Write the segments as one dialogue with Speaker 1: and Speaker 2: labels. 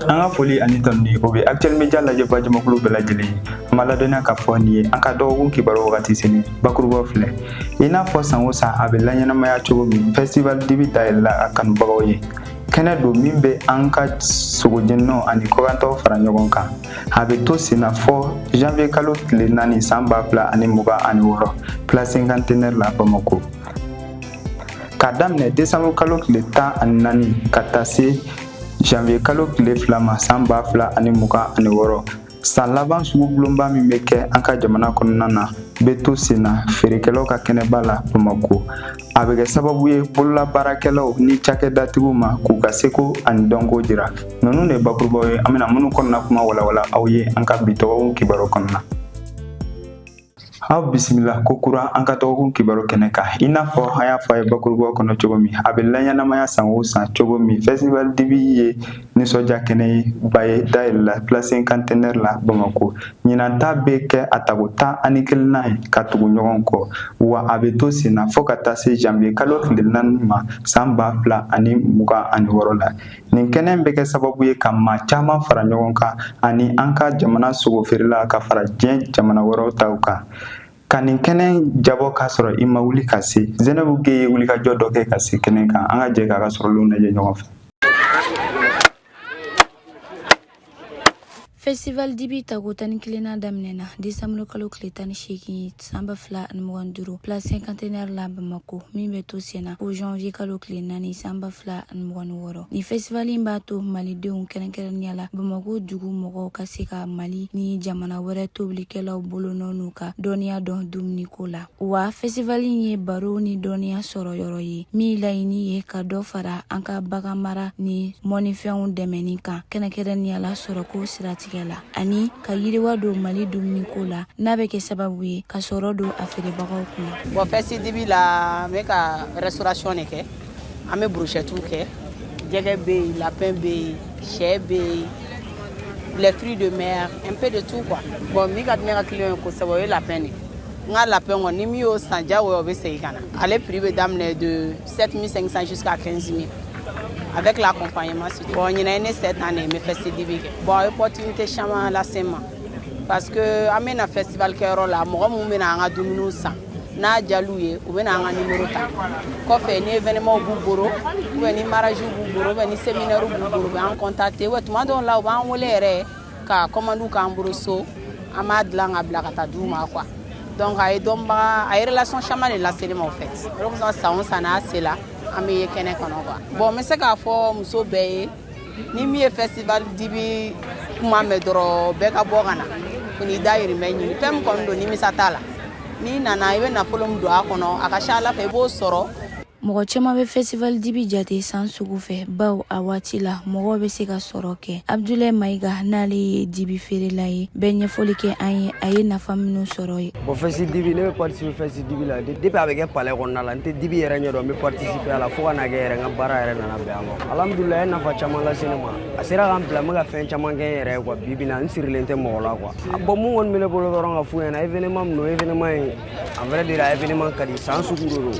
Speaker 1: An ka foli ani tanuni, o bɛ Actuel Media lajɛba jamakulu bɛɛ lajɛlen ye. An b'a ladɔnniya k'a fɔ nin ye an ka dɔgɔkun kibaru wagati selen. Bakurubaw filɛ: i n'a fɔ san o san a bɛ laɲɛnamaya cogo min, Festival Dibi dayɛlɛla a kanubagaw ye. Kɛnɛ don min bɛ an ka sogojeninaw ani kɔkantɔw fara ɲɔgɔn kan. A bɛ to senna fɔ janvier kalo tile 4 san 2026, Place Cinquantenaire la, Bamako, k'a daminɛ décembre kalo tile 14 ka taa se janvier kalo tile 2 ma san 2026. San laban sugu bulonba min bɛ kɛ an ka jamana kɔnɔna na bɛ to sen na feerekɛlaw ka kɛnɛba la, Bamako. A bɛ kɛ sababu ye bololabaarakɛlaw ni cakɛdatigiw ma k'u ka seko ani dɔnko jira. Ninnu de ye bakurubaw ye an bɛna minnu kɔnɔna kuma walawala aw ye an ka bi dɔgɔkun kibaru kɔnɔna. Aw bisimila ko kura an ka dɔgɔkun kibaru kɛnɛ kan. I n'a fɔ an y'a fɔ a ye bakurubaw kɔnɔ cogo min, a bɛ laɲɛnamaya san o san cogo min, Festival Dibi ye nisɔndiya kɛnɛ ye ba ye dayɛlɛla Place Cinquantenaire la, Bamako. Ɲinan ta bɛ kɛ a tago 11nan ye ka tugu ɲɔgɔn kɔ, wa a bɛ to sen na fɔɔ ka taa se janvier kalo tile 4 ma san 2026 la. Nin kɛnɛ bɛ kɛ sababu ye ka maa caman fara ɲɔgɔn kan ani an ka jamana sogo feerela ka fara diɲɛ jamana wɛrɛw taw kan. Ka nin kɛnɛ jabɔ k'a sɔrɔ i ma wuli ka se, Zenɛbu Ge ye wulikajɔ dɔ kɛ ka se kɛnɛ kan. An ka jɛ k'a ka sɔrɔlenw lajɛ ɲɔgɔn fɛ.
Speaker 2: Festival Dibi tago 11nan daminɛna décembre kalo tile 18 san 2025, Place Cinquantenaire la, Bamako, min bɛ to senna fo janvier kalo tile 4 san 2026. Nin festival in b'a to malidenw, kɛrɛnkɛrɛnnenya la Bamako dugu mɔgɔw, ka se ka Mali ni jamana wɛrɛ tobilikɛlaw bolonɔ n'u ka dɔnniya dɔn dumuniko la. Wa festival in ye baro ni dɔnniya sɔrɔ yɔrɔ ye min laɲini ye ka dɔ fara an ka bagan mara ni mɔnifɛnw dɛmɛni kan, kɛrɛnkɛrɛnnenya la sɔrɔko siratigɛ la, ani ka yiriwa don Mali dumuniko la, n'a bɛ kɛ sababu ye ka sɔrɔ don a feerebagaw kunna.
Speaker 3: Bon, Festi Dibi la, n bɛ ka restauration de kɛ. An bɛ brochette kɛ, jɛgɛ bɛ yen, lapin bɛ yen, sɛ bɛ yen, les fruits de mer, un peu de tout quoi. Bon, min ka di ne ka client ye kosɛbɛ, o ye lapin de ye. N ka lapin kɔni, ni min y'o san, diyagoya o bɛ segin ka na. Ale prix bɛ daminɛ de 7500 jusqu'à 15 000 avec l'accompagnement. Bon, ɲinan ye ne 7 ans de ye n bɛ Festi Dibi kɛ. Bon, a ye opportunité caman lase n ma parce que an bɛ na festival kɛyɔrɔ la, mɔgɔ minnu bɛ na an ka dumuniw san, n'a jal'u ye, u bɛ na an ka numéro ta. Kɔfɛ, ni événement b'u bolo ou bien ni mariage b'u bolo ou bien ni séminaire b'u bolo, u bɛ an contacter, ou bien tuma dɔw la u b'an wele yɛrɛ ka commande k'an bolo so, an b'a dilan ka bila ka taa d'u ma quoi. Donc a ye dɔnbaga, a ye relation caman de lase ne ma au fait. O de kosɔn, san o san n'a sela, an bɛ ye kɛnɛ kɔnɔ quoi. Bon, n bɛ se k'a fɔ muso bɛɛ ye, ni min ye Festival Dibi kuma mɛn dɔrɔn, bɛɛ ka bɔ ka na ko n'i dahirimɛ ɲini. Fɛn min kɔni don, nimisa t'a la. N'i nana, i bɛ nafolo min don a kɔnɔ, a ka ca Ala fɛ i b'o sɔrɔ.
Speaker 2: Mɔgɔ caman bɛ Festival Dibi jate san sugu fɛ, baw a waati la mɔgɔw bɛ se ka sɔrɔ kɛ. Abdulayi Mayiga, n'ale ye dibi feerela ye, bɛ ɲɛfɔli kɛ an ye a ye nafa minnu sɔrɔ ye.
Speaker 4: Bon, Festi Dibi, ne bɛ participer Festi Dibi la depuis a bɛ kɛ palais kɔnɔna la. N tɛ dibi yɛrɛ ɲɛdɔn, n bɛ participer a la fo ka na kɛ yɛrɛ n ka baara yɛrɛ nana bɛn a ma. Alhamdulilayi, a ye nafa caman lase ne ma. A sera ka n bila n bɛ ka fɛn caman kɛ n yɛrɛ ye quoi. Bi bi in na, n sirilen tɛ mɔgɔ la quoi. Bon, mun kɔni bɛ ne bolo dɔrɔn ka f'u ɲɛna, événement min don, événement in, en vrai dire, a événement ka di. San sugu de don,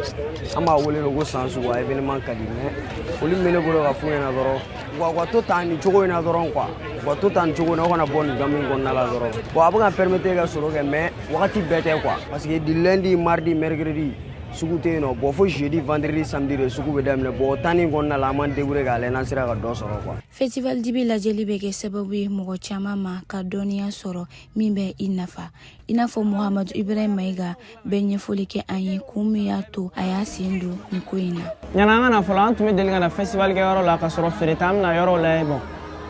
Speaker 4: an b'a wele de ko san sugu. A événement ka di, mais foli min bɛ ne bolo ka f'u ɲɛna dɔrɔn, u ka to tan nin cogo in na dɔrɔn quoi, u ka to tan nin cogo in na, u kana bɔ nin gamme in kɔnɔna la dɔrɔn. Bon, a bɛ ka permettre ka sɔrɔ kɛ, mais wagati bɛɛ tɛ quoi, parce que du lundi, mardi, mercredi, sugu tɛ yen nɔ. Bon, fo jeudi, vendredi, samedi de sugu bɛ daminɛ. Bon, o temps nin kɔnɔna la, an b'an débrouiller k'a lajɛ n'an sera ka dɔ sɔrɔ quoi.
Speaker 2: Festival Dibi lajɛli bɛ kɛ sababu ye mɔgɔ caman ma ka dɔnniya sɔrɔ min bɛ i nafa, i n'a fɔ Muhamadu Ibrahim Mayiga bɛ ɲɛfɔli kɛ an ye kun min y'a to a y'a sen don nin ko in na.
Speaker 5: Ɲana an ka na fɔlɔ, an tun bɛ deli ka na festival kɛyɔrɔ la ka sɔrɔ feere t'an bɛna yɔrɔw lajɛ. Bon,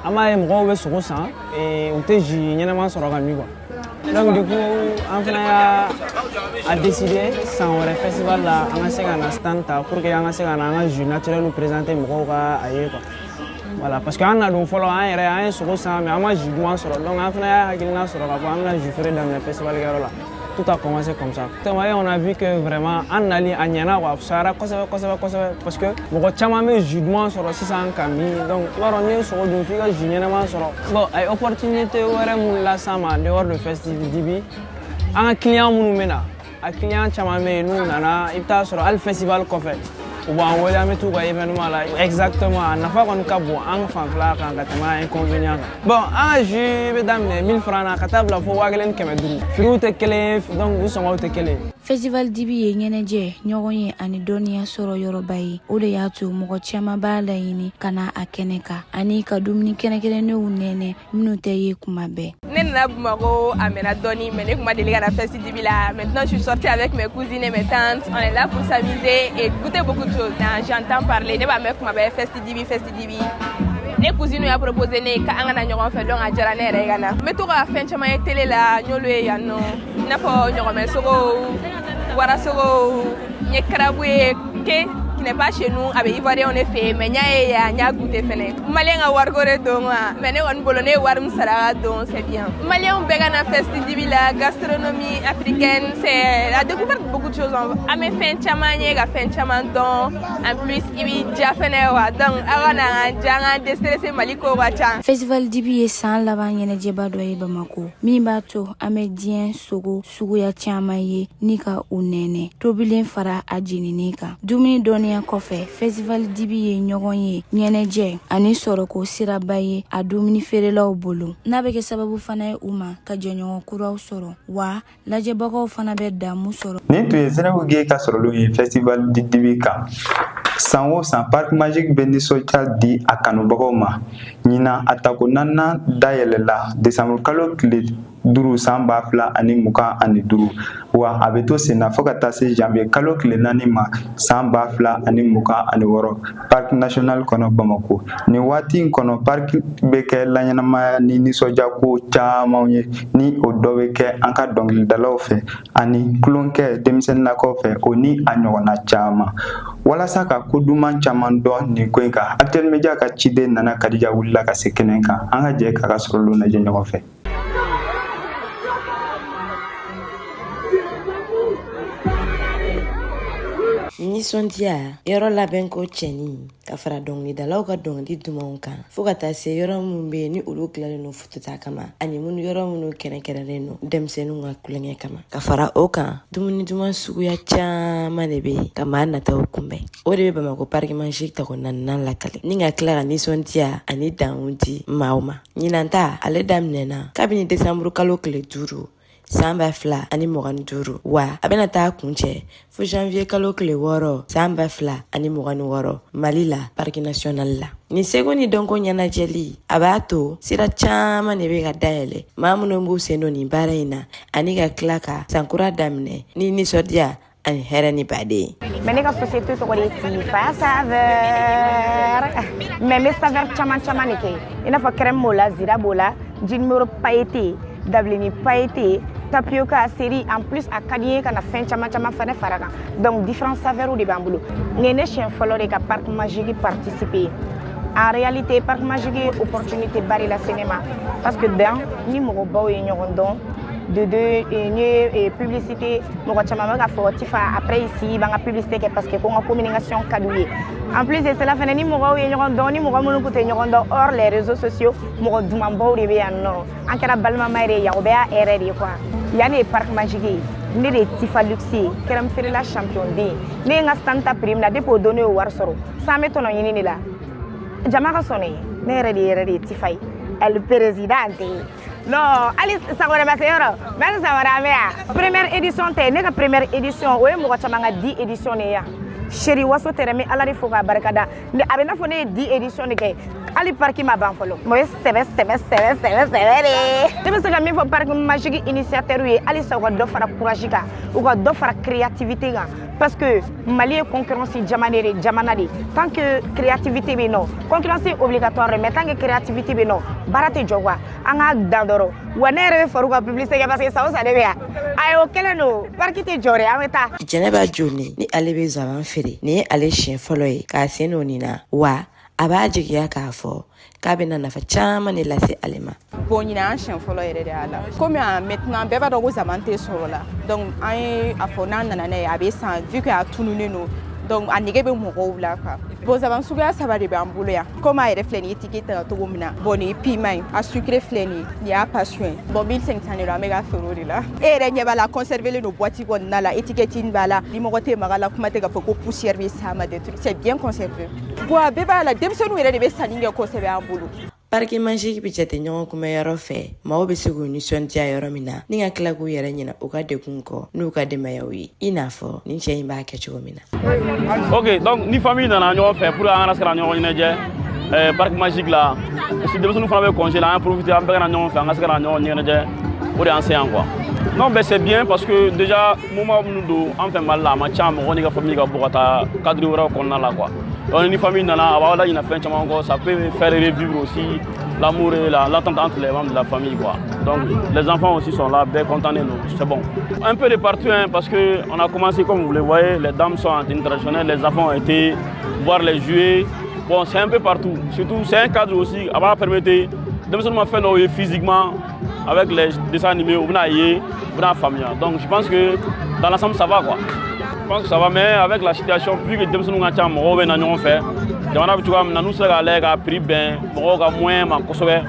Speaker 5: an b'a ye mɔgɔw bɛ sogo san, u tɛ jus ɲɛnama sɔrɔ ka min quoi. Donc du coup, an fana y'a a décidé san wɛrɛ festival la, an ka se ka na stand ta pour que an ka se ka na an ka jus naturel présenter mɔgɔw ka a ye quoi. Voilà, parce que an na don fɔlɔ, an yɛrɛ an ye sogo san, mais an ma jus duman sɔrɔ. Donc an fana y'a hakilina sɔrɔ k'a fɔ an bɛna jus feere daminɛ festival kɛyɔrɔ la. Tout a commencé comme ça. Et on a vu que vraiment an nali a ɲɛna quoi, a fisayara kosɛbɛ kosɛbɛ kosɛbɛ, parce que mɔgɔ caman bɛ jus duman sɔrɔ sisan ka min. Donc i b'a dɔn, n'i ye sogo dun, f'i ka jus ɲɛnama sɔrɔ. Bon, a ye opportunité wɛrɛ mun las'an ma en dehors de Festival Dibi, an ka client minnu bɛ na, a client caman bɛ yen, n'u nana, i bɛ taa sɔrɔ hali festival kɔfɛ. U b'an wele, an bɛ t'u ka événement la. Exactement, a nafa kɔni ka bon an fanfɛla kan ka tɛmɛ inconvénient kan. Bon, an ka jus bɛ daminɛ 1000 francs na ka taa bila fo 1500. Prix tɛ kelen ye, donc u sɔngɔw tɛ kelen ye.
Speaker 2: Festival Dibi ye ɲɛnajɛ, ɲɔgɔn ye ani dɔnniya sɔrɔ yɔrɔba ye. O de y'a to mɔgɔ caman b'a laɲini ka na a kɛnɛ kan ani ka dumuni kɛrɛnkɛrɛnnenw nɛnɛ minnu tɛ ye kuma bɛɛ.
Speaker 6: Ne nana Bamako a mɛnna dɔɔni, mais ne tun ma deli ka na Festi Dibi la. Maintenant, je suis sortie avec mes cousines et mes tantes. On est là pour s'amuser et goûter beaucoup de choses. J'entends parler, ne b'a mɛn kuma bɛɛ Festi Dibi, Festi Dibi. Ne cousine y'a proposé ne ka an ka na ɲɔgɔn fɛ, donc a diyara ne yɛrɛ ye ka na. N bɛ to ka fɛn caman ye télé la, n y'olu ye yan nɔ, i n'a fɔ ɲɔgɔmɛ sogow, warasogow, n ye crabe ye qui n'est pas chez nous, a bɛ Ivoirien de fɛ yen, mais n y'a ye yan, n y'a goûté fɛnɛ. Malien ka wariko de don quoi, mais ne kɔni bolo, ne ye wari min sara ka don, c'est bien. Malien bɛɛ ka na Festi Dibi la, gastronomie africaine, c'est la découverte de beaucoup de choses. An bɛ fɛn caman ye, ka fɛn caman dɔn, en plus i b'i diya fɛnɛ quoi. Donc aw ka na an diya, an k'an déstresser, Mali ko ka ca.
Speaker 2: Festival Dibi ye san laban ɲɛnajɛba dɔ ye Bamako min b'a to an bɛ diɲɛ sogo suguya caman ye ni ka u nɛnɛ tobilen fara a jeninen kan. Dumuni dɔnniya kɔfɛ, Festival Dibi ye ɲɔgɔn ye, ɲɛnajɛ ani sɔrɔko siraba ye a dumuni feerelaw bolo, n'a bɛ kɛ sababu fana ye u ma ka jɛɲɔgɔn kuraw sɔrɔ, wa lajɛbagaw fana bɛ damu sɔrɔ.
Speaker 1: Nin tun ye Zɛnɛbu Ge ka sɔrɔlenw ye Festival du Dibi kan. San o san, Parc Magique bɛ nisɔndiya di a kanubagaw ma. Ɲinan, a tako naaninan dayɛlɛla desanburu kalo tile 5 san 2025, wa a bɛ to sen na fo ka taa se janvier kalo tile 4 ma san 2026, Parc national kɔnɔ Bamako. Nin waati in kɔnɔ, parc bɛ kɛ laɲɛnamaya ni nisɔndiyako caman ye, ni o dɔ bɛ kɛ an ka dɔnkilidalaw fɛ ani tulonkɛ denmisɛnninnakaw fɛ, o ni a ɲɔgɔnna caman. Walasa ka ko duman caman dɔn nin ko in kan, Actuel Media ka ciden Nana Kadija wulila ka se kɛnɛ kan. An ka jɛ k'a ka sɔrɔlenw lajɛ ɲɔgɔn fɛ.
Speaker 7: Nisɔndiya, yɔrɔ labɛnko cɛni, ka fara dɔnkilidalaw ka dɔnkili dumanw kan, fo ka taa se yɔrɔ minnu bɛ yen ni olu tilalen don fotota kama, ani minnu yɔrɔ minnu kɛrɛnkɛrɛnlen don denmisɛnninw ka tulonkɛ kama. Ka fara o kan, dumuni duman suguya caman de bɛ yen ka maa nataw kunbɛn. O de bɛ Bamako Parc Magique tako naaninan lakale ni ka tila ka nisɔndiya ani damu di maaw ma. Ɲinan ta, ale daminɛna kabini desanburu kalo tile 5 san 2025, wa a bɛna taa kuncɛ fo janvier kalo tile 6 san 2026, Mali la, Parc national la. Nin seko ni dɔnko ɲɛnajɛli, a b'a to sira caman de bɛ ka dayɛlɛ maa minnu b'u sen don nin baara in na, ani ka tila ka sankura daminɛ ni nisɔndiya ani hɛrɛ ni baden ye.
Speaker 8: Mais ne ka société tɔgɔ de ye Tifa Saveur. Mais n bɛ saveur caman caman de kɛ, i n'a fɔ crème b'o la, zira b'o la, ji numéro pailleté, dabilenni pailleté, tapioca, cerise. En plus, a ka di n ye ka na fɛn caman caman fana fara kan, donc différents saveurs de b'an bolo. Nin ye ne siɲɛ fɔlɔ de ka Parc Magique participer. En réalité, Parc Magique ye opportunité ba de lase ne ma, parce que d'un, ni mɔgɔbaw ye ɲɔgɔn dɔn, de deux, n ye publicité, mɔgɔ caman bɛ k'a fɔ Tifa, après ici i b'an ka publicité kɛ, parce que ko n ka communication ka d'u ye. En plus de cela fɛnɛ, ni mɔgɔw ye ɲɔgɔn dɔn, ni mɔgɔ minnu tun tɛ ɲɔgɔn dɔn hors les réseaux sociaux, mɔgɔ dumanbaw de bɛ yan nɔ. An kɛra balimama yɛrɛ ye yan, o bɛɛ y'a hɛrɛ de ye quoi. Yan de ye Parc Magique ye, ne de ye Tifa Luxe ye, crème feerela champion den. Ne ye n ka stand ta prix min na, depuis o don ne y'o wari sɔrɔ. San bɛ tɔnɔ ɲini de la, jama ka sɔn ne ye. Ne yɛrɛ de yɛrɛ de ye Tifa ye, el présidente. Non, hali san wɛrɛ ma se yɔrɔ, mais hali san wɛrɛ an bɛ yan. Première édition tɛ ne ka première édition, o ye mɔgɔ caman ka 10 édition de ye yan. Seri waso tɛ dɛ, n bɛ Ala de fo k'a barikada. A bɛ n'a fɔ ne ye 10 édition de kɛ, hali parc ma ban fɔlɔ. O ye sɛbɛ sɛbɛ sɛbɛ sɛbɛ sɛbɛ de. Ne bɛ se ka min fɔ Parc Magique initiateur ye, halisa u ka dɔ fara courage kan, u ka dɔ fara créativité kan, parce que Mali ye concurrence jamana de, jamana de. Tant que créativité bɛ yen nɔ, concurrence est obligatoire, mais tant que créativité bɛ yen nɔ, baara tɛ jɔ quoi. An k'a dan dɔrɔn. Wa ne yɛrɛ bɛ far'u ka publicité kɛ, parce que san o san ne bɛ yan. Ayi, o kɛlen don, parc tɛ jɔ dɛ, an bɛ taa.
Speaker 7: Jɛnɛba Joni, ni ale bɛ zaban feere, nin ye ale siɲɛ fɔlɔ ye k'a sen don nin na, wa a b'a jigiya k'a fɔ k'a bɛna nafa caman de lase ale ma.
Speaker 6: Bon, ɲinan an siɲɛ fɔlɔ yɛrɛ de y'a la. Komi maintenant bɛɛ b'a dɔn ko zaban tɛ sɔrɔ la, donc an ye a fɔ n'an nana n'a ye, a bɛ san, vu que a tununnen don. Donc a nege bɛ mɔgɔw la quoi. Bon, zaban suguya saba de b'an bolo yan. Comme a yɛrɛ filɛ nin ye, étiquette ta cogo min na. Bon, nin ye piment ye, a sucré filɛ nin ye, nin y'a passion ye. Bon, 1500 de don, an bɛ ka feere o de la. E yɛrɛ ɲɛ b'a la, conservé don boîte kɔnɔna la, étiquette b'a la, ni mɔgɔ tɛ maga la, kuma tɛ k'a fɔ ko poussière bɛ s'a ma, des trucs, c'est bien conservé. Bon, a bɛɛ b'a la, denmisɛnninw yɛrɛ de bɛ sanni kɛ kosɛbɛ an bolo.
Speaker 7: Parc Magique bɛ jate ɲɔgɔn kunbɛyɔrɔ fɛ, maaw bɛ se k'u nisɔndiya yɔrɔ min na ni ka tila k'u yɛrɛ ɲina u ka degun kɔ n'u ka denbayaw ye, i n'a fɔ nin cɛ in b'a kɛ cogo min na.
Speaker 9: Ok, donc ni famille nana ɲɔgɔn fɛ pour an kana se ka na ɲɔgɔn ɲɛnajɛ Parc Magique la aussi, denmisɛnninw fana bɛ congé la, an profiter, an bɛɛ ka na ɲɔgɔn fɛ, an ka se ka na ɲɔgɔn ɲɛnajɛ, o de y'an se yan quoi. Non, ben c'est bien parce que déjà moment minnu don an fɛ Mali la, a man ca mɔgɔ n'i ka famille ka bɔ ka taa cadre wɛrɛw kɔnɔna la quoi. Donc ni famille nana, a b'aw laɲina fɛn caman kɔ, ça peut faire revivre aussi l'amour et l'entente entre les membres de la famille quoi. Donc les enfants aussi sont là, bɛɛ content don, c'est bon. Un peu de partout hein, parce que on a commencé, comme vous le voyez, les dames sont en tenue traditionnelle, les enfants ont été voir les jouer. Bon, c'est un peu partout. Surtout, c'est un cadre aussi, a b'a permettre denmisɛnninw ma fɛn dɔw ye physiquement avec les dessins animés, u bɛna ye, u bɛna faamuya. Donc je pense que dans l'ensemble ça va quoi. Je pense que ça va, mais avec la situation, vu que denmisɛnninw ka ca, mɔgɔw bɛ na ɲɔgɔn fɛ, jamana bɛ cogoya min na, n'u sera k'a lajɛ ka prix bɛn mɔgɔw ka moyen ma kosɛbɛ,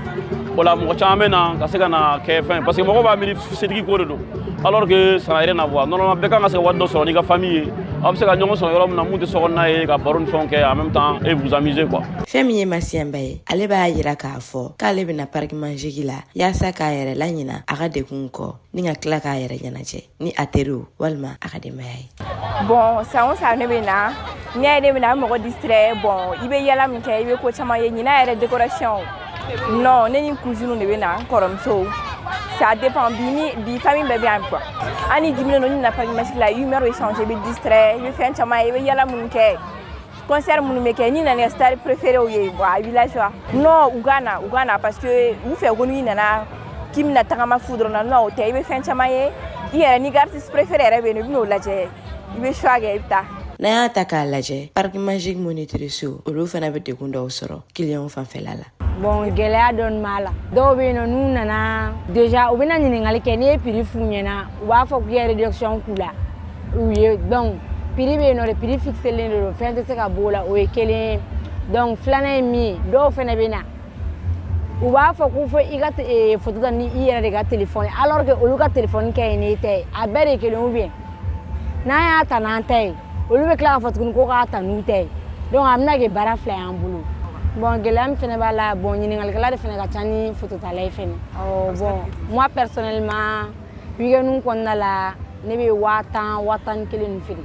Speaker 9: o la mɔgɔ caman bɛ na ka se ka na kɛ fɛn, parce que mɔgɔw b'a miiri setigi ko de don, alors que ça n'a rien à voir. Normalement, bɛɛ kan ka se ka wari dɔ sɔrɔ n'i ka famille ye, aw bɛ se ka ɲɔgɔn sɔrɔ yɔrɔ min na mun tɛ sokɔnɔna ye, ka baro ni fɛnw kɛ en même temps et vous amuser quoi.
Speaker 7: Fɛn min ye Masiyamba ye, ale b'a yira k'a fɔ k'ale bɛna Parc Magique la yaasa k'a yɛrɛ laɲina a ka degun kɔ ni ka tila k'a yɛrɛ ɲɛnajɛ ni a teriw walima a ka denbaya ye.
Speaker 6: Bon, san o san ne bɛ na. N'i y'a ye ne bɛ na, mɔgɔ distrait. Bon, i bɛ yala min kɛ, i bɛ ko caman ye. Ɲinan yɛrɛ décoration, non, ne ni n cousine de bɛ na, n kɔrɔmuso. Ça dépend, bi ni bi famille bɛɛ bɛ yan quoi. An ni diminen don, ni nana Parc Magique la, humeur bɛ changer, i bɛ distrait, i bɛ fɛn caman ye, i bɛ yala minnu kɛ, concert minnu bɛ kɛ, n'i nana i ka star préféré ye, bon, a b'i la joie. Non, u ka na, u ka na, parce que u fɛ ko n'i nana k'i bɛna tagama fu dɔrɔn na, non, o tɛ. I bɛ fɛn caman ye i yɛrɛ, n'i ka artiste préféré yɛrɛ bɛ yen nɔ, i bɛ n'o lajɛ, i bɛ choix kɛ, i bɛ taa.
Speaker 7: N'an y'a ta k'a lajɛ, Parc Magique monitrice, olu fana bɛ degun dɔw sɔrɔ clientw fanfɛla la.
Speaker 8: Bon, gɛlɛya dɔɔni b'a la. Dɔw bɛ yen nɔ, n'u nana déjà, u bɛna ɲininkali kɛ. N'i ye prix f'u ɲɛna, u b'a fɔ k'i ye réduction k'u la u ye. Donc prix bɛ yen nɔ de, prix fixelen de don, fɛn tɛ se ka b'o la, o ye kelen ye. Donc filanan ye min ye, dɔw fana bɛ na, u b'a fɔ ko fo i ka photo ta ni i yɛrɛ de ka téléphone, alors que olu ka téléphone ka ɲi n'i ta ye, a bɛɛ de ye kelen. Ou bien n'an y'a ta n'an ta ye, olu bɛ tila k'a fɔ tuguni ko k'a ta n'u ta ye. Donc a bɛna kɛ baara fila y'an bolo. Bon, gɛlɛya min fɛnɛ b'a la, bon, ɲininkalikɛla de fɛnɛ ka ca ni fototala ye fɛnɛ. Ɔ bon, moi personnellement, week-end kɔnɔna la, ne bɛ 10 000, 11 000 nin feere.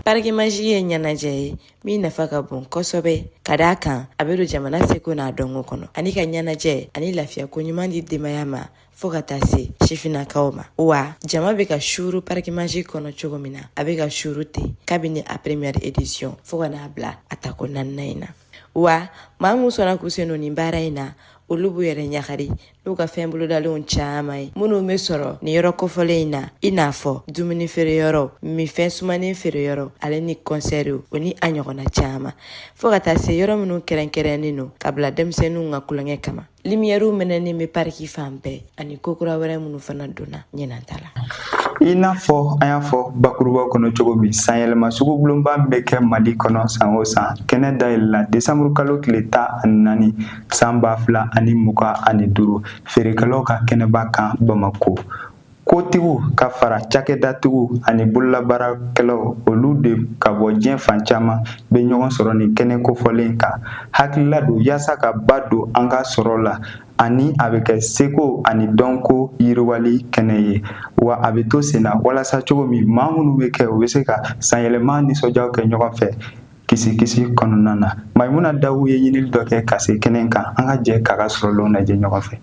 Speaker 7: Parc Magique ye ɲɛnajɛ ye min nafa ka bon kosɛbɛ, ka d'a kan a bɛ don jamana seko n'a dɔnko kɔnɔ, ani ka ɲɛnajɛ ani lafiya ko ɲuman di denbaya ma fɔɔ ka taa se sifinnakaw ma. Wa jama bɛ ka suuru Parc Magique kɔnɔ cogo min na, a bɛ ka suuru ten kabini a première édition fɔɔ ka n'a bila a tako naaninan in na. Wa maa min sɔnna k'u sen don nin baara in na, olu b'u yɛrɛ ɲagari n'u ka fɛn bolodalenw caman ye minnu bɛ sɔrɔ nin yɔrɔ kofɔlen in na, i n'a fɔ dumuni feereyɔrɔ, minfɛn sumanen feereyɔrɔ, ale ni kɔnsɛriw, o ni a ɲɔgɔnna caman, fɔɔ ka taa se yɔrɔ minnu kɛrɛnkɛrɛnnen don ka bila denmisɛnninw ka kulonkɛ kama. Lumièrew mɛnɛnen bɛ parc fan bɛɛ, ani kokura wɛrɛ minnu fana donna ɲinan ta la.
Speaker 1: I n'a fɔ an y'a fɔ bakurubaw kɔnɔ cogo min, sanyɛlɛma sugubulonba min bɛ kɛ Mali kɔnɔ san o san, kɛnɛ dayɛlɛla desanburu kalo tile 14 san 2025 feerekɛlaw ka kɛnɛba kan Bamako. Kotigiw ka fara cakɛdatigiw ani bololabaarakɛlaw, olu de ka bɔ diɲɛ fan caman bɛ ɲɔgɔn sɔrɔ nin kɛnɛ kofɔlen kan. Hakilila don yaasa ka ba don an ka sɔrɔ la, ani a bɛ kɛ seko ani dɔnko yiriwali kɛnɛ ye. Wa a bɛ to sen na walasa cogo min maa minnu bɛ kɛ, u bɛ se ka sanyɛlɛma nisɔndiyaw kɛ ɲɔgɔn fɛ kisi kisi kɔnɔna na. Maimuna Dawu ye ɲinili dɔ kɛ ka se kɛnɛ kan. An ka jɛ k'a ka sɔrɔlenw lajɛ ɲɔgɔn fɛ.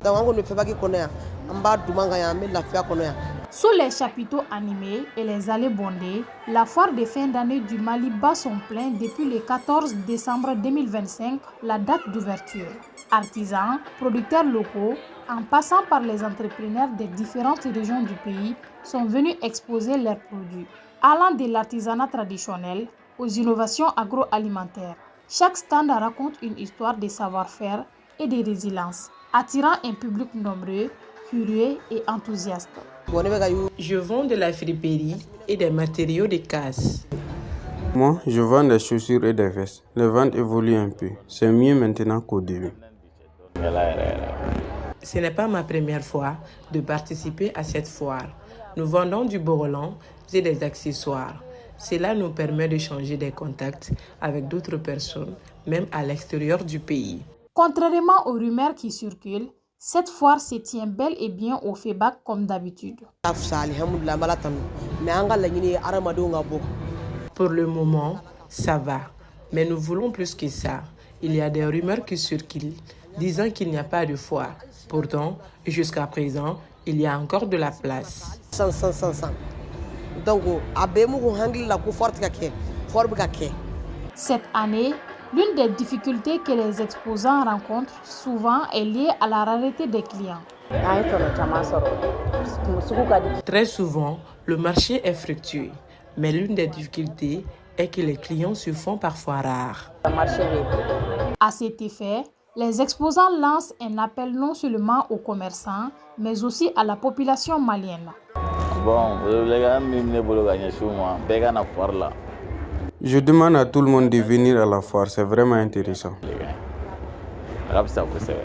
Speaker 10: Donc an kɔni bɛ FEBAC kɔnɔ yan, an b'a duman kan yan, an bɛ lafiya kɔnɔ yan.
Speaker 11: Sous les chapiteaux animés et les allées bondées, la foire de fin d'année du Mali bat son plein depuis le 14 décembre 2025, la date d'ouverture. Artisans, producteurs locaux, en passant par les entrepreneurs des différentes régions du pays, sont venus exposer leurs produits, allant de l'artisanat traditionnel aux innovations agroalimentaires. Chaque stand raconte une histoire de savoir-faire et de résilience, attirant un public nombreux, curieux et enthousiaste.
Speaker 12: Je vends de la friperie et des matériaux de casse. Moi, je vends des chaussures et des vestes. Les ventes évoluent un peu. C'est mieux maintenant qu'au début.
Speaker 13: Ce n'est pas ma première fois de participer à cette foire. Nous vendons du bogolan et des accessoires. Cela nous permet de changer des contacts avec d'autres personnes, même à l'extérieur du pays.
Speaker 11: Contrairement aux rumeurs qui circulent, cette foire se tient bel et bien au FEBAK comme d'habitude.
Speaker 10: A fisa, alihamudulila, an b'Ala tanu, mais an ka laɲini ye hadamadenw ka bɔ.
Speaker 13: Pour le moment, ça va. Mais nous voulons plus que ça. Il y a des rumeurs qui circulent disant qu'il n'y a pas de foire. Pourtant, jusqu'à présent, il y a encore de la place.
Speaker 10: San san san san, donc a bɛ mun hakili la ko foire tɛ ka kɛ, foire bɛ ka kɛ.
Speaker 11: Cette année, l'une des difficultés que les exposants rencontrent souvent est liée à la rareté des clients.
Speaker 13: Très souvent, le marché est fructueux, mais l'une des difficultés est que les clients se font parfois rares.
Speaker 11: À cet effet, les exposants lancent un appel non seulement aux commerçants, mais aussi à la population malienne.
Speaker 14: Bon, welewelekan min bɛ ne bolo ka ɲɛsin u ma, bɛɛ ka na foire la.
Speaker 12: Je demande à tout le monde de venir à la foire, c'est vraiment intéressant.
Speaker 14: A ka fisa kosɛbɛ.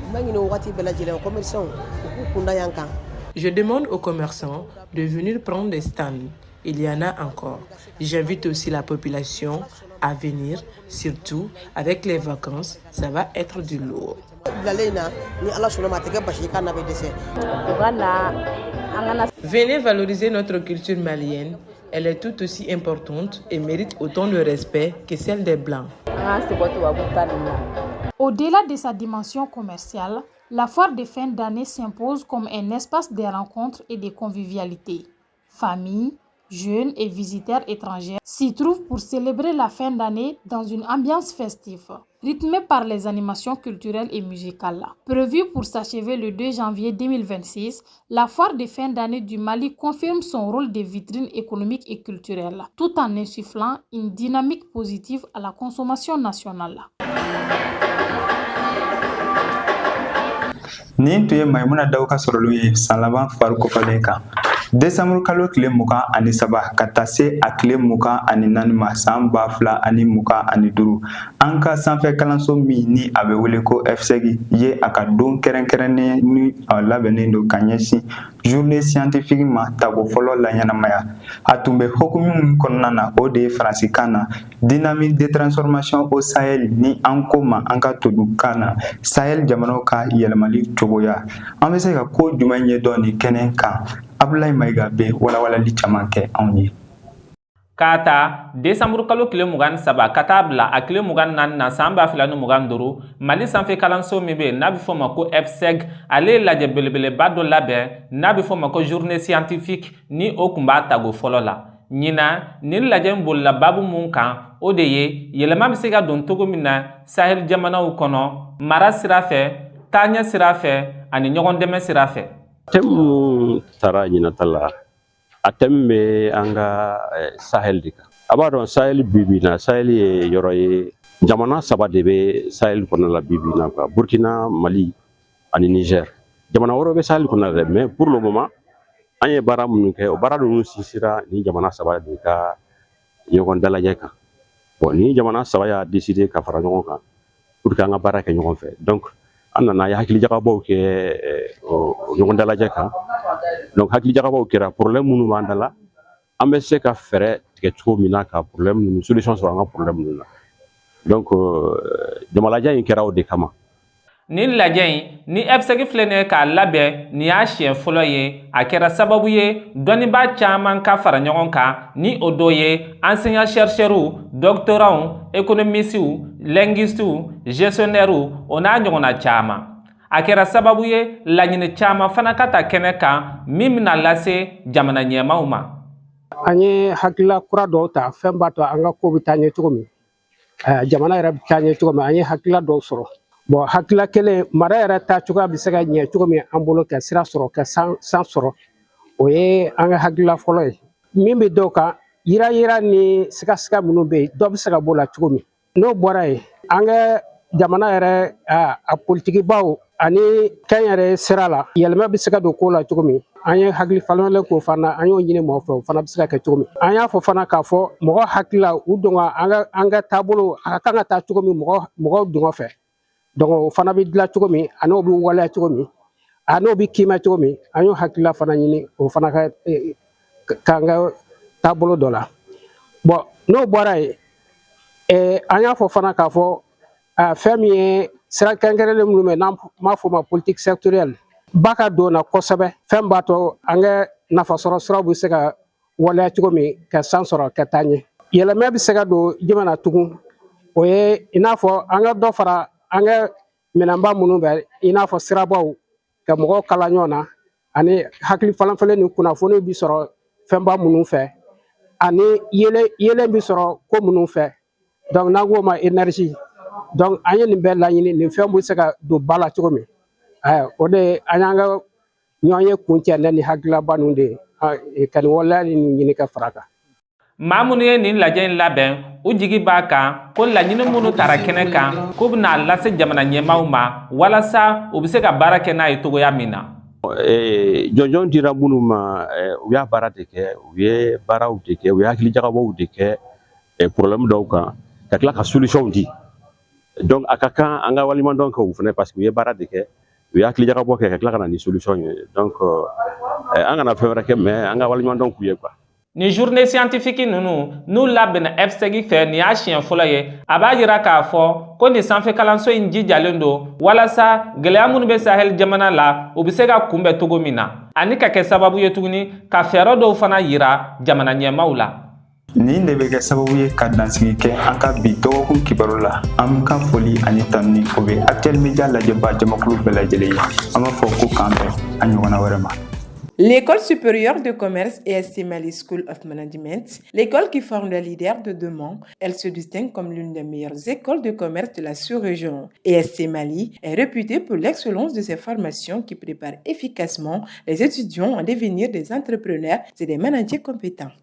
Speaker 10: N b'a ɲini wagati bɛɛ lajɛlen, commerçants u k'u kunda yan kan.
Speaker 13: Je demande aux commerçants de venir prendre des stands. Il y en a encore. J'invite aussi la population à venir, surtout avec les vacances, ça va être du lourd.
Speaker 10: Bilalen in na, ni Ala sɔnna ma, a tɛ kɛ basi ye k'a na bɛ dɛsɛ.
Speaker 13: Venez valoriser notre culture malienne. Elle est tout aussi importante et mérite autant de respect que celle des Blancs.
Speaker 11: Au-delà de sa dimension commerciale, la foire de fin d'année s'impose comme un espace de rencontres et de convivialité. Familles, jeunes et visiteurs étrangers s'y trouvent pour célébrer la fin d'année dans une ambiance festive, rythmée par les animations culturelles et musicales. Prévue pour s'achever le 2 janvier 2026, la foire de fin d'année du Mali confirme son rôle de vitrine économique et culturelle, tout en insufflant une dynamique positive à la consommation nationale.
Speaker 1: Nin tun ye Mayimuna Daw ka sɔrɔliw ye san laban foire kofɔlen kan. Desanburu kalo tile 23 ka taa se a tile 24 ma san 2025, an ka sanfɛ kalanso min ni a bɛ wele ko FSEG ye a ka don kɛrɛnkɛrɛnnen ni a labɛnnen don ka ɲɛsin journée scientifique ma tako fɔlɔ laɲɛnamaya. A tun bɛ hukumu min kɔnɔna na, o de ye faransikan na dynamique de transformation au Sahel, ni an ko ma an ka todukan na Sahel jamanaw ka yɛlɛmali cogoya. An bɛ se ka ko jumɛn ɲɛdɔn nin kɛnɛ kan? Abulayi Mayiga bɛ walawalali caman kɛ anw ye.
Speaker 15: K'a ta desanburu kalo tile 23 ka taa bila a tile 24 na san 2025, Mali sanfɛ kalanso min bɛ yen n'a bɛ fɔ o ma ko FSEG, ale ye lajɛ belebeleba dɔ labɛn n'a bɛ fɔ o ma ko journée scientifique, ni o tun b'a tago fɔlɔ la. Ɲinan, nin lajɛ in bolila baabu mun kan, o de ye yɛlɛma bɛ se ka don cogo min na Sahel jamanaw kɔnɔ, mara sira fɛ, taaɲɛ sira fɛ ani ɲɔgɔn dɛmɛ sira fɛ.
Speaker 16: Thème mun tara ɲinata la, a thème bɛ an ka Sahel de kan. A b'a dɔn, Sahel bi bi na, Sahel ye yɔrɔ ye, jamana saba de bɛ Sahel kɔnɔ la bi bi na quoi: Burkina, Mali ani Niger. Jamana wɛrɛw bɛ Sahel kɔnɔ dɛ, mais pour le moment, an ye baara minnu kɛ, o baara ninnu sinsira ni jamana saba de ka ɲɔgɔn dalajɛ kan. Bon, ni jamana saba y'a décider ka fara ɲɔgɔn kan pour que an ka baara kɛ ɲɔgɔn fɛ, donc an nana ye hakilijagabɔw kɛ ɲɔgɔn dalajɛ kan. Donc hakilijagabɔw kɛra problème minnu b'an da la, an bɛ se ka fɛɛrɛ tigɛ cogo min na ka problème ninnu solution sɔrɔ an ka problème ninnu na. Donc jamalajɛ in kɛra o de kama.
Speaker 15: Nin lajɛ in ni FSEG filɛ nin ye k'a labɛn, nin y'a siɲɛ fɔlɔ ye. A kɛra sababu ye dɔnnibaa caman ka fara ɲɔgɔn kan, ni o dɔ ye enseignant chercheurs, doctorants, économistes, linguistes, gestionnaires, o n'a ɲɔgɔnna caman. A kɛra sababu ye laɲini caman fana ka ta kɛnɛ kan min bɛna lase jamana ɲɛmaaw ma.
Speaker 17: An ye hakilila kura dɔw ta, fɛn b'a to an ka ko bɛ taa ɲɛ cogo min, jamana yɛrɛ bɛ taa ɲɛ cogo min. An ye hakilila dɔw sɔrɔ. Bon, hakilila kelen, mara yɛrɛ taa cogoya bɛ se ka ɲɛ cogo min an bolo, ka sira sɔrɔ, ka san san sɔrɔ, o ye an ka hakilila fɔlɔ ye. Min bɛ dɔw kan yira yira ni sigasiga minnu bɛ yen, dɔ bɛ se ka b'o la cogo min. N'o bɔra yen, an ka Jamana yɛrɛ, a politikibaw ani kɛnyɛrɛ sira la, yɛlɛma bɛ se ka don ko la cogo min. An ye hakili falenfalen k'o fana, an y'o ɲini mɔgɔ fɛ, o fana bɛ se ka kɛ cogo min. An y'a fɔ fana k'a fɔ mɔgɔ hakili la, u dɔn an ka taabolo a ka kan ka taa cogo min, mɔgɔ mɔgɔw dungɔ fɛ. Donc o fana bɛ dilan cogo min, ani o bɛ waleya cogo min, a n'o bɛ kiima cogo min, an y'o hakilila fana ɲini, o fana ka k'an ka taabolo dɔ la. Bon, n'o bɔra yen, an y'a fɔ fana k'a fɔ fɛn min ye sira kɛrɛnkɛrɛnlen minnu bɛ, n'an b'a fɔ o ma politique sectorielle, ba ka don na kosɛbɛ, fɛn b'a to an ka nafasɔrɔ siraw bɛ se ka waleya cogo min ka san sɔrɔ ka taa ɲɛ. Yɛlɛma bɛ se ka don jumɛn na tugun? O ye i n'a fɔ an ka dɔ fara an ka minɛnba minnu bɛ, i n'a fɔ sirabaw, ka mɔgɔw kala ɲɔgɔn na, ani hakili falenfalen ni kunnafoni bɛ sɔrɔ fɛnba minnu fɛ, ani yelen bɛ sɔrɔ ko minnu fɛ. Donc n'an k'o ma énergie. Donc an ye nin bɛɛ laɲini, nin fɛn bɛ se ka don ba la cogo min. O de ye an y'an ka ɲɔgɔn ye kuncɛ ne ni hakililaba ninnu de ye ka nin waleya nin ɲini ka fara kan.
Speaker 15: Maa minnu ye nin lajɛ in labɛn, u jigi b'a kan ko laɲini minnu tara kɛnɛ kan, k'u bɛna lase jamana ɲɛmaaw ma walasa u bɛ se ka baara kɛ n'a ye togoya min na.
Speaker 16: Jɔnjɔn dira minnu ma, u y'a baara de kɛ, u ye baaraw de kɛ, u ye hakilijagabɔw de kɛ problème dɔw kan, ka tila ka solution di. Donc a ka kan an ka waleɲumandɔn kɛ u fana, parce que u ye baara de kɛ, u ye hakilijagabɔ kɛ ka tila ka na ni solution ye. Donc an kana fɛn wɛrɛ kɛ, mais an ka waleɲumandɔn k'u ye quoi.
Speaker 15: Nin journée scientifique ninnu n'u labɛnna FSEG fɛ, nin y'a siɲɛ fɔlɔ ye. A b'a yira k'a fɔ ko nin sanfɛ kalanso in jijalen don walasa gɛlɛya minnu bɛ Sahel jamana la, u bɛ se ka kunbɛn cogo min na, ani ka kɛ sababu ye tuguni ka fɛɛrɛ dɔw fana yira jamana ɲɛmaaw la.
Speaker 1: Nin de bɛ kɛ sababu ye ka dansigi kɛ an ka bi dɔgɔkun kibaru la. An ka foli ani tanuni, o bɛ Actuel Media lajɛba jamakulu bɛɛ lajɛlen ye. An b'a fɔ ko k'an bɛn a ɲɔgɔnna wɛrɛ ma.
Speaker 13: L'école supérieure de commerce ESC Mali School of Management, l'école qui forme les leaders de demain, elle se distingue comme l'une des meilleures écoles de commerce de la sous-région. ESC Mali est réputée pour l'excellence de ses formations qui préparent efficacement les étudiants à devenir des entrepreneurs et des managers compétents.